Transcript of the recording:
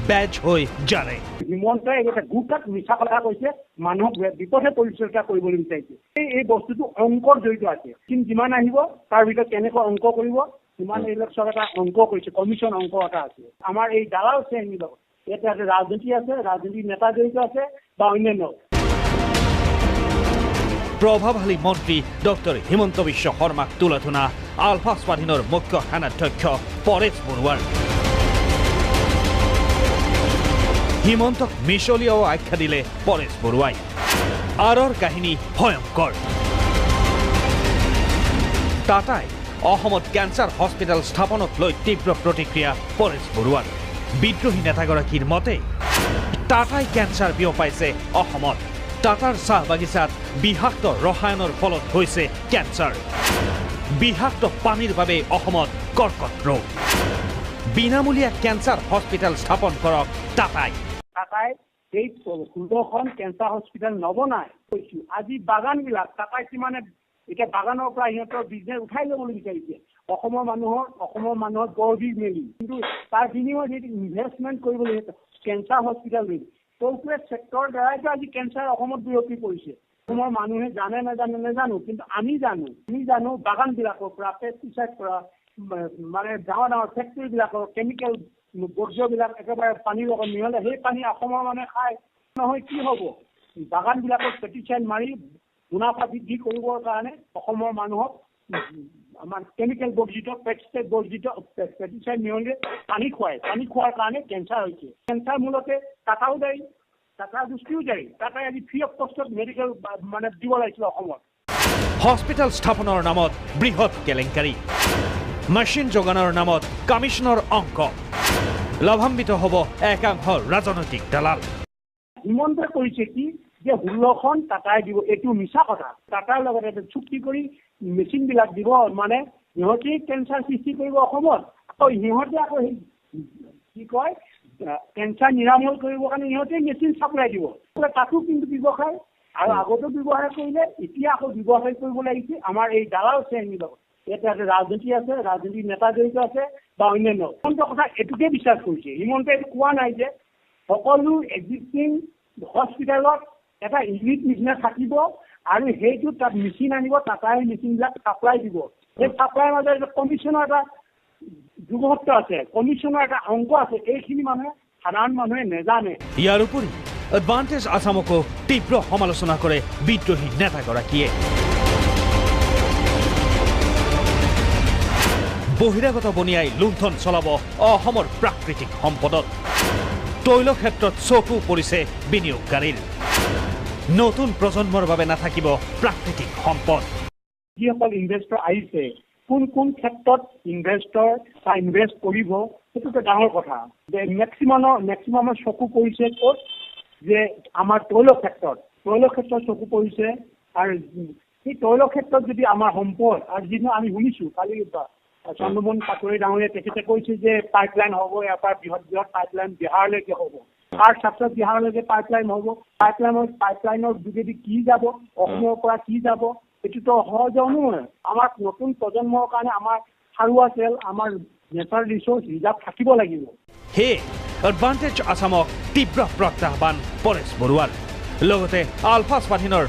বেজ হৈ জাৰে। হিমন্তই এটা গোটাত মিছা কথা কৈছে, মানুহক বিপথে পৰিচালিত কৰিবলৈ বিচাৰিছে। এই বস্তুটো অংকৰ জড়িত আছে। কিন্তু যিমান আহিব তাৰ ভিতৰত কেনেকৈ অংক কৰিব, সিমান এইবিলাক চব এটা অংক কৰিছে, কমিশ্যন অংক এটা আছে। আমাৰ এই দালাল শ্ৰেণীৰ লগত ইয়াতে আছে, ৰাজনীতি আছে, ৰাজনীতিৰ নেতা জড়িত আছে বা অন্যান্য। প্ৰভাৱশালী মন্ত্ৰী ডক্টৰ হিমন্ত বিশ্ব শৰ্মাক তুলাধুনা আলফা স্বাধীনৰ মুখ্য সেনাধ্যক্ষ পৰেশ বৰুৱাৰ। হিমন্তক মিছলীয়াও আখ্যা দিলে পৰেশ বৰুৱাই। আৰৰ কাহিনী ভয়ংকৰ। টাটাই অসমত কেঞ্চাৰ হস্পিটেল স্থাপনক লৈ তীব্ৰ প্ৰতিক্ৰিয়া পৰেশ বৰুৱাৰ। বিদ্ৰোহী নেতাগৰাকীৰ মতে টাটাই কেঞ্চাৰ বিয়পাইছে অসমত। টাটাৰ চাহ বাগিচাত বিষাক্ত ৰসায়নৰ ফলত হৈছে কেঞ্চাৰ। বিষাক্ত পানীৰ বাবে অসমত কৰ্কট ৰোগ। বিনামূলীয়া কেঞ্চাৰ হস্পিটেল স্থাপন কৰক টাটাই। টাটাই এই 16খন কেঞ্চাৰ হস্পিটেল নবনায় কৈছো। আজি বাগানবিলাক টাটাই কিমানে এতিয়া বাগানৰ পৰা সিহঁতৰ বিজনেছ উঠাই ল'বলৈ বিচাৰিছে। অসমৰ মানুহৰ গৰ্বি মেলি, কিন্তু তাৰ বিনিময়ত সেইটো ইনভেষ্টমেণ্ট কৰিবলৈ কেঞ্চাৰ হস্পিটেল কৰ্পৰেট ছেক্টৰৰ দ্বাৰাইতো আজি কেঞ্চাৰ অসমত বিয়পি পৰিছে। অসমৰ মানুহে জানে নাজানে নাজানো, কিন্তু আমি জানো বাগানবিলাকৰ পৰা পেষ্টিচাইড পৰা মানে ডাঙৰ ডাঙৰ ফেক্টৰীবিলাকৰ কেমিকেল বৰ্জ্যবিলাক একেবাৰে পানীৰ লগত মিহলাই সেই পানী অসমৰ মানুহে খায় নহয়। কি হ'ব, বাগানবিলাকত পেষ্টিচাইড মাৰি মুনাফা বৃদ্ধি কৰিবৰ কাৰণে অসমৰ মানুহক আমাৰ কেমিকেল বৰ্জিত পেষ্টিচাইড বৰ্জিত পেষ্টিচাইড মিহলি পানী খুৱায়। পানী খোৱাৰ কাৰণে কেঞ্চাৰ হৈছে। কেঞ্চাৰ মূলতে টাটাও দায়ী, টাটা গোষ্ঠীও দায়ী। টাটাই আজি ফ্ৰী অফ কষ্টত মেডিকেল মানে দিব লাগিছিল অসমত। হস্পিটেল স্থাপনৰ নামত বৃহৎ কেলেংকাৰী, মেচিন যোগানৰ নামত কমিশ্যনৰ অংক, লাভান্বিত হ'ব একাংশ ৰাজনৈতিক দালাল। হিমন্তই কৰিছে কি যে 16খন টাটাই দিব, এইটো মিছা কথা। টাটাৰ লগত এটা চুক্তি কৰি মেচিনবিলাক দিব, মানে সিহঁতে কেঞ্চাৰ সৃষ্টি কৰিব অসমত। আকৌ সিহঁতে আকৌ সেই কি কয় কেঞ্চাৰ নিৰাময় কৰিবৰ কাৰণে সিহঁতে মেচিন চাপ্লাই দিব। তাতো কিন্তু ব্যৱসায়, আৰু আগতেও ব্যৱসায় কৰিলে, এতিয়া আকৌ ব্যৱসায় কৰিব লাগিছে আমাৰ এই দালাল শ্ৰেণীৰ লগত। ইয়াতে আছে, ৰাজনীতি আছে, ৰাজনীতিৰ নেতা জড়িত আছে বা অন্যান্য। হিমন্তৰ কথা এইটোকে বিশ্বাস কৰিছে। হিমন্তই এইটো কোৱা নাই যে সকলো এক্সিষ্টিং হস্পিটেলত এটা ইউনিট নিচিনা থাকিব আৰু সেইটো তাত মেচিন আনিব, টাটাই মেচিনবিলাক চাপ্লাই দিব। সেই চাপ্লাইৰ মাজত কমিশ্যনৰ এটা যুগসত্ব আছে, কমিশ্যনৰ এটা অংক আছে। এইখিনি মানুহে, সাধাৰণ মানুহে নেজানে। ইয়াৰ উপৰি এডভান্টেজ আছামকো তীব্ৰ সমালোচনা কৰে বিদ্ৰোহী নেতাগৰাকীয়ে। বহিৰাগত বনিয়াই লুণ্ঠন চলাব অসমৰ প্ৰাকৃতিক সম্পদত। তৈল ক্ষেত্ৰত চকু পৰিছে বিনিয়োগকাৰীৰ। নতুন প্ৰজন্মৰ বাবে নাথাকিব প্ৰাকৃতিক সম্পদ। যিসকল ইনভেষ্টৰ আহিছে, কোন কোন ক্ষেত্ৰত ইনভেষ্টৰ বা ইনভেষ্ট কৰিব সেইটোতো ডাঙৰ কথা। যে মেক্সিমামৰ চকু পৰিছে ক'ত, যে আমাৰ তৈল ক্ষেত্ৰত চকু পৰিছে। আৰু সেই তৈল ক্ষেত্ৰত যদি আমাৰ সম্পদ, আৰু যিটো আমি শুনিছোঁ কালি চন্দ্ৰমোহন পাটোৱাৰী ডাঙৰীয়া তেখেতে কৈছে যে পাইপলাইন হ'ব, ইয়াৰ পৰা বৃহৎ বৃহৎ পাইপলাইন বিহাৰলৈকে হ'ব, তাৰ ছাত্ৰত বিহাৰলৈকে পাইপলাইন হ'ব। পাইপলাইনৰ যোগেদি কি যাব, অসমৰ পৰা কি যাব, এইটোতো সহজ নহয়। আমাৰ নতুন প্ৰজন্মৰ কাৰণে আমাৰ সাৰুৱা তেল, আমাৰ নেচাৰেল ৰিচোৰ্চ ৰিজাৰ্ভ থাকিব লাগিব। সেয়ে এডভান্টেজ আছামক তীব্ৰ প্ৰত্যাহ্বান পৰেশ বৰুৱাৰ। লগতে আলফা স্বাধীনৰ